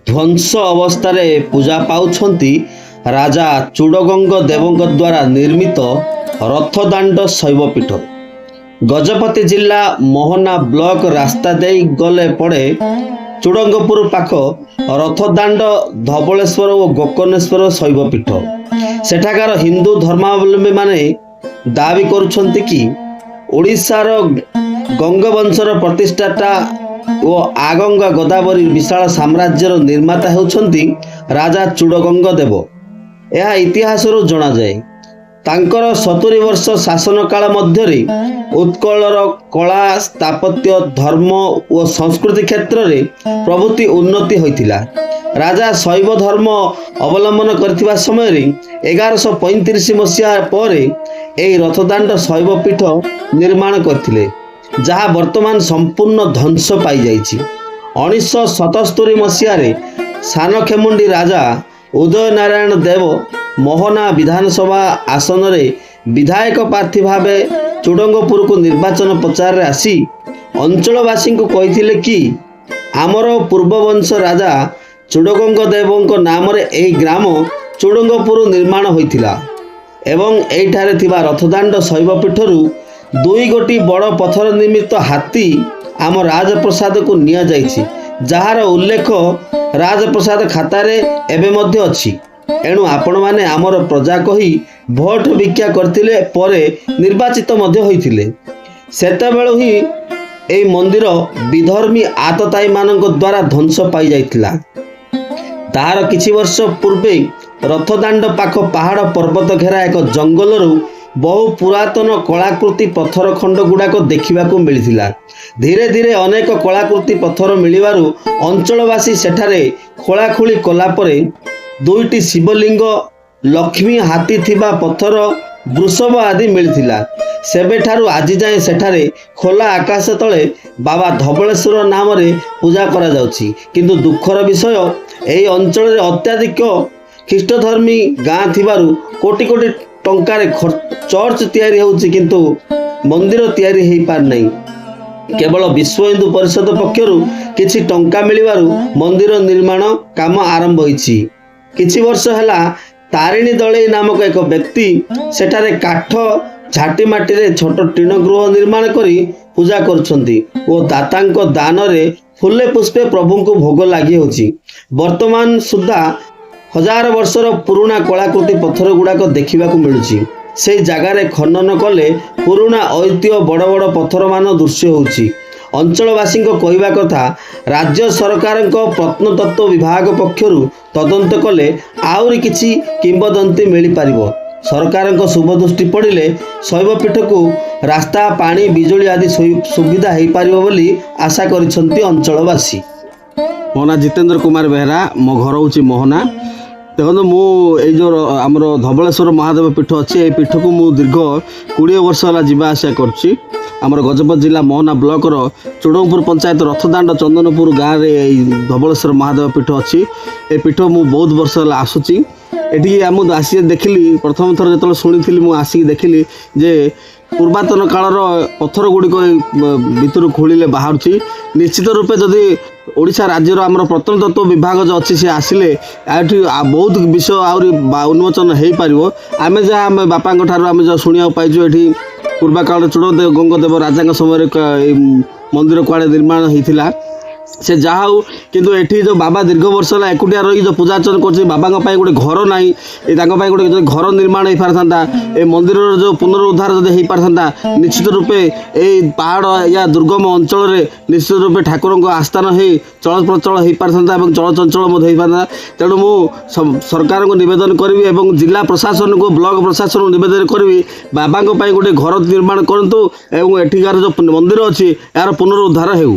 ଧ୍ୱଂସ ଅବସ୍ଥାରେ ପୂଜା ପାଉଛନ୍ତି ରାଜା ଚୁଡ଼ଗଙ୍ଗ ଦେବଙ୍କ ଦ୍ୱାରା ନିର୍ମିତ ରଥଦାଣ୍ଡ ଶୈବପୀଠ। ଗଜପତି ଜିଲ୍ଲା ମୋହନା ବ୍ଲକ ରାସ୍ତା ଦେଇ ଗଲେ ପଡ଼େ ଚୁଡ଼ଙ୍ଗପୁର ପାଖ ରଥଦାଣ୍ଡ ଧବଳେଶ୍ୱର ଓ ଗୋକର୍ଣ୍ଣେଶ୍ୱର ଶୈବପୀଠ। ସେଠାକାର ହିନ୍ଦୁ ଧର୍ମାବଲମ୍ବୀମାନେ ଦାବି କରୁଛନ୍ତି କି ଓଡ଼ିଶାର ଗଙ୍ଗବଂଶର ପ୍ରତିଷ୍ଠାତା ଓ ଆଗଙ୍ଗା ଗୋଦାବରୀ ବିଶାଳ ସାମ୍ରାଜ୍ୟର ନିର୍ମାତା ହେଉଛନ୍ତି ରାଜା ଚୁଡ଼ଗଙ୍ଗ ଦେବ। ଏହା ଇତିହାସରୁ ଜଣାଯାଏ। ତାଙ୍କର 70 ବର୍ଷ ଶାସନ କାଳ ମଧ୍ୟରେ ଉତ୍କଳର କଳା, ସ୍ଥାପତ୍ୟ, ଧର୍ମ ଓ ସଂସ୍କୃତି କ୍ଷେତ୍ରରେ ପ୍ରଭୃତି ଉନ୍ନତି ହୋଇଥିଲା। ରାଜା ଶୈବ ଧର୍ମ ଅବଲମ୍ବନ କରିଥିବା ସମୟରେ 1135 ମସିହା ପରେ ଏହି ରଥଦାଣ୍ଡ ଶୈବପୀଠ ନିର୍ମାଣ କରିଥିଲେ, ଯାହା ବର୍ତ୍ତମାନ ସମ୍ପୂର୍ଣ୍ଣ ଧ୍ୱଂସ ପାଇଯାଇଛି। 1977 ମସିହାରେ ସାନଖେମୁଣ୍ଡି ରାଜା ଉଦୟ ନାରାୟଣ ଦେବ ମୋହନା ବିଧାନସଭା ଆସନରେ ବିଧାୟକ ପ୍ରାର୍ଥୀ ଭାବେ ଚୁଡ଼ଙ୍ଗପୁରକୁ ନିର୍ବାଚନ ପ୍ରଚାରରେ ଆସି ଅଞ୍ଚଳବାସୀଙ୍କୁ କହିଥିଲେ କି ଆମର ପୂର୍ବବଂଶ ରାଜା ଚୁଡ଼ଗଙ୍ଗ ଦେବଙ୍କ ନାମରେ ଏହି ଗ୍ରାମ ଚୁଡ଼ଙ୍ଗପୁର ନିର୍ମାଣ ହୋଇଥିଲା ଏବଂ ଏଇଠାରେ ଥିବା ରଥଦାଣ୍ଡ ଶୈବପୀଠରୁ ଦୁଇ ଗୋଟି ବଡ଼ ପଥର ନିର୍ମିତ ହାତୀ ଆମ ରାଜପ୍ରସାଦକୁ ନିଆଯାଇଛି, ଯାହାର ଉଲ୍ଲେଖ ରାଜପ୍ରସାଦ ଖାତାରେ ଏବେ ମଧ୍ୟ ଅଛି। ଏଣୁ ଆପଣମାନେ ଆମର ପ୍ରଜା କହି ଭୋଟ ଭିକ୍ଷା କରିଥିଲେ, ପରେ ନିର୍ବାଚିତ ମଧ୍ୟ ହୋଇଥିଲେ। ସେତେବେଳୁ ହିଁ ଏହି ମନ୍ଦିର ବିଧର୍ମୀ ଆତତାୟୀମାନଙ୍କ ଦ୍ୱାରା ଧ୍ୱଂସ ପାଇଯାଇଥିଲା। ତାହାର କିଛି ବର୍ଷ ପୂର୍ବେ ରଥଦାଣ୍ଡ ପାଖ ପାହାଡ଼ ପର୍ବତ ଘେରା ଏକ ଜଙ୍ଗଲରୁ ବହୁ ପୁରାତନ କଳାକୃତି ପଥର ଖଣ୍ଡ ଗୁଡ଼ାକ ଦେଖିବାକୁ ମିଳିଥିଲା। ଧୀରେ ଧୀରେ ଅନେକ କଳାକୃତି ପଥର ମିଳିବାରୁ ଅଞ୍ଚଳବାସୀ ସେଠାରେ ଖୋଳାଖୋଳି କଲା ପରେ ଦୁଇଟି ଶିବଲିଙ୍ଗ, ଲକ୍ଷ୍ମୀ ହାତୀ ଥିବା ପଥର, ବୃଷଭ ଆଦି ମିଳିଥିଲା। ସେବେଠାରୁ ଆଜି ଯାଏଁ ସେଠାରେ ଖୋଲା ଆକାଶ ତଳେ ବାବା ଧବଳେଶ୍ୱର ନାମରେ ପୂଜା କରାଯାଉଛି। କିନ୍ତୁ ଦୁଃଖର ବିଷୟ, ଏହି ଅଞ୍ଚଳରେ ଅତ୍ୟଧିକ ଖ୍ରୀଷ୍ଟଧର୍ମୀ ଗାଁ ଥିବାରୁ କୋଟି କୋଟି ଟଙ୍କାରେ ଚର୍ଚ୍ଚ ତିଆରି ହେଉଛି, କିନ୍ତୁ ମନ୍ଦିର ତିଆରି ହେଇପାରୁନାହିଁ। କେବଳ ବିଶ୍ୱ ହିନ୍ଦୁ ପରିଷଦ ପକ୍ଷରୁ କିଛି ଟଙ୍କା ମିଳିବାରୁ ମନ୍ଦିର ନିର୍ମାଣ କାମ ଆରମ୍ଭ ହୋଇଛି। କିଛି ବର୍ଷ ହେଲା ତାରିଣୀ ଦଳେଇ ନାମକ ଏକ ବ୍ୟକ୍ତି ସେଠାରେ କାଠ ଝାଟି ମାଟିରେ ଛୋଟ ଟିଣ ଗୃହ ନିର୍ମାଣ କରି ପୂଜା କରୁଛନ୍ତି ଓ ଦାତାଙ୍କ ଦାନରେ ଫୁଲେ ପୁଷ୍ପେ ପ୍ରଭୁଙ୍କୁ ଭୋଗ ଲାଗି ହେଉଛି। ବର୍ତ୍ତମାନ ସୁଦ୍ଧା ହଜାର ବର୍ଷର ପୁରୁଣା କଳାକୃତି ପଥର ଗୁଡ଼ାକ ଦେଖିବାକୁ ମିଳୁଛି। ସେଇ ଜାଗାରେ ଖନନ କଲେ ପୁରୁଣା ଐତିହ୍ୟ ବଡ଼ ବଡ଼ ପଥରମାନ ଦୃଶ୍ୟ ହେଉଛି। ଅଞ୍ଚଳବାସୀଙ୍କ କହିବା କଥା, ରାଜ୍ୟ ସରକାରଙ୍କ ପ୍ରତ୍ନତତ୍ତ୍ୱ ବିଭାଗ ପକ୍ଷରୁ ତଦନ୍ତ କଲେ ଆହୁରି କିଛି କିମ୍ବଦନ୍ତୀ ମିଳିପାରିବ। ସରକାରଙ୍କ ଶୁଭଦୃଷ୍ଟି ପଡ଼ିଲେ ଶୈବପୀଠକୁ ରାସ୍ତା, ପାଣି, ବିଜୁଳି ଆଦି ସୁବିଧା ହେଇପାରିବ ବୋଲି ଆଶା କରିଛନ୍ତି ଅଞ୍ଚଳବାସୀ। ମୋ ନାଁ ଜିତେନ୍ଦ୍ର କୁମାର ବେହେରା, ମୋ ଘର ହେଉଛି ମୋହନା। ଦେଖନ୍ତୁ, ମୁଁ ଏଇ ଯେଉଁ ଆମର ଧବଳେଶ୍ୱର ମହାଦେବ ପୀଠ ଅଛି, ଏଇ ପୀଠକୁ ମୁଁ ଦୀର୍ଘ 20 ବର୍ଷ ହେଲା ଯିବା ଆସିବା କରୁଛି। ଆମର ଗଜପତି ଜିଲ୍ଲା ମୋହନା ବ୍ଲକର ଚୁଡ଼ଙ୍ଗପୁର ପଞ୍ଚାୟତ ରଥଦାଣ୍ଡ ଚନ୍ଦନପୁର ଗାଁରେ ଏଇ ଧବଳେଶ୍ୱର ମହାଦେବ ପୀଠ ଅଛି। ଏ ପୀଠ ମୁଁ ବହୁତ ବର୍ଷ ହେଲା ଆସୁଛି। ଏଠିକି ମୁଁ ଆସିକି ଦେଖିଲି, ପ୍ରଥମ ଥର ଯେତେବେଳେ ଶୁଣିଥିଲି, ମୁଁ ଆସିକି ଦେଖିଲି ଯେ ପୂର୍ବାତନ କାଳର ପଥର ଗୁଡ଼ିକ ଏଇ ଭିତରୁ ଖୋଳିଲେ ବାହାରୁଛି। ନିଶ୍ଚିତ ରୂପେ ଯଦି ଓଡ଼ିଶା ରାଜ୍ୟର ଆମର ପ୍ରତ୍ନତତ୍ତ୍ୱ ବିଭାଗ ଯେଉଁ ଅଛି, ସେ ଆସିଲେ ଏଠି ବହୁତ ବିଷୟ ଆହୁରି ଉନ୍ମୋଚନ ହେଇପାରିବ। ଆମେ ଯାହା ଆମେ ବାପାଙ୍କ ଠାରୁ ଆମେ ଯାହା ଶୁଣିବାକୁ ପାଇଛୁ, ଏଠି ପୂର୍ବାକାଳରେ ଚୂଡ଼ ଗଙ୍ଗଦେବ ରାଜାଙ୍କ ସମୟରେ ଏଇ ମନ୍ଦିର କୁଆଡ଼େ ନିର୍ମାଣ ହେଇଥିଲା। ସେ ଯାହା ହଉ, କିନ୍ତୁ ଏଠି ଯେଉଁ ବାବା ଦୀର୍ଘ ବର୍ଷ ହେଲା ଏକୁଟିଆ ରହିକି ଯେଉଁ ପୂଜା ଅର୍ଚ୍ଚନା କରୁଛି, ବାବାଙ୍କ ପାଇଁ ଗୋଟେ ଘର ନାହିଁ। ଏ ତାଙ୍କ ପାଇଁ ଗୋଟେ ଯଦି ଘର ନିର୍ମାଣ ହେଇପାରିଥାନ୍ତା, ଏ ମନ୍ଦିରର ଯେଉଁ ପୁନରୁଦ୍ଧାର ଯଦି ହେଇପାରିଥାନ୍ତା, ନିଶ୍ଚିତ ରୂପେ ଏଇ ପାହାଡ଼ ୟା ଦୁର୍ଗମ ଅଞ୍ଚଳରେ ନିଶ୍ଚିତ ରୂପେ ଠାକୁରଙ୍କ ଆସ୍ଥାନ ହେଇ ଚଳପ୍ରଚଳ ହେଇପାରିଥାନ୍ତା ଏବଂ ଚଳଚଞ୍ଚଳ ମଧ୍ୟ ହେଇପାରିଥାନ୍ତା। ତେଣୁ ମୁଁ ସରକାରଙ୍କୁ ନିବେଦନ କରିବି ଏବଂ ଜିଲ୍ଲା ପ୍ରଶାସନକୁ, ବ୍ଲକ ପ୍ରଶାସନକୁ ନିବେଦନ କରିବି, ବାବାଙ୍କ ପାଇଁ ଗୋଟେ ଘର ନିର୍ମାଣ କରନ୍ତୁ ଏବଂ ଏଠିକାର ଯେଉଁ ମନ୍ଦିର ଅଛି, ଏହାର ପୁନରୁଦ୍ଧାର ହେଉ।